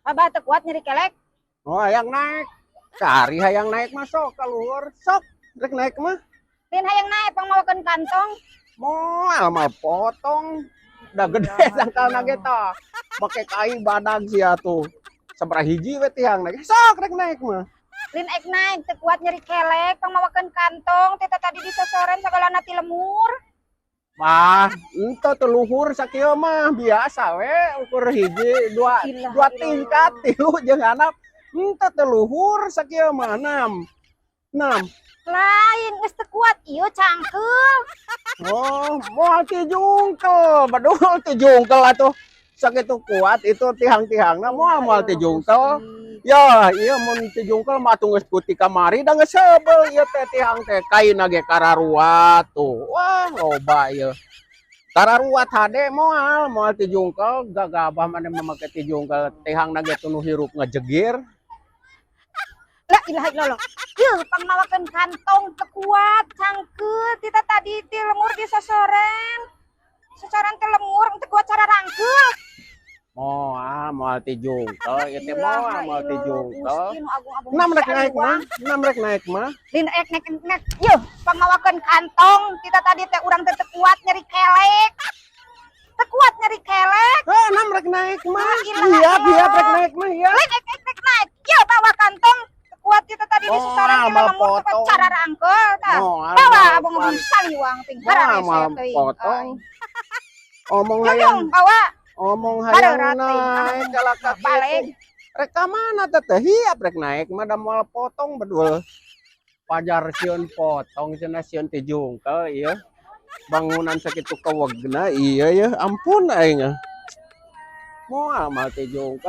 Abah teu kuat nyeri kelek. Oh, hayang naik. Cari hayang naik mah sok ka luhur. Sok rek naik mah. Lain hayang naik, pangmawakeun kantong. Moal mah potong. Da gede tangkalna ge tah. Make kai badag sia tuh. Sabaraha hiji we tiang naik. Sok rek naik mah. Lain ek naik, teu kuat nyeri kelek, pangmawakeun kantong, tita tadi disosoren sagalana ti lemur. Wah, ente teu luhur sakieu mah, biasa we ukur hiji dua Ilah, dua ilah. Tingkat tilu jeung handap. Ente teu luhur sakieu mah, enam. Enam. Lain, geus teu kuat ieu cangkeul. Oh, moal ti jungkel, bedul ti jungkel atuh. Sakitu kuat itu tihang-tihangna, moal moal ti jungkel. Ya, iya mun ti jungkel mah atuh geus putih kamari da geus sebel ieu teh tihang teh kaina ge kararuat tuh. Wah, loba ieu. Kararuat hade, moal moal ti jungkel, gagabah maneh mah make ti jungkel, tihangna ge teu nu hirup ngejegir. La ilaha illallah. Yeuh, pangmawakeun kantong teu kuat, cangkeul tita tadi ti lemur disosoren. Sosoren teh lemur teu kuat cara rangkeul. Moal moal ti jungkel ieu teh, moal moal ti jungkel. Gusti nu agung-agung. Enam rek naik mah, enam rek naik mah. Lain ek naik naik. Yeuh, pangmawakeun kantong tita tadi teh urang teh teu kuat nyeri kelek. Teu kuat nyeri kelek. Eh, enam rek naik mah. La ilaha Hiap, hiap rek illallah. Naik mah, hiap. Lain ek ek rek naik. Yeuh, bawa kantong teu kuat tita tadi disosoren Moal, ti moal lemur teu kuat potong. Cara rangkeul tah. Moal, Bawa moal abang ngomong saliwang ting Moal hararese moal teuing. potong. Omong Jung, hayang bawa. Omong hayang Barerat teuing. Naik kalaka Balik. kitu. Rek ka mana teh? Hiap rek naik mah da moal potong bedul. Pajar sieun potong cenah, sieun ti jungkel ieu. Bangunan sakitu kewegna iya ya, ampun aing. Moal moal ti jungkel.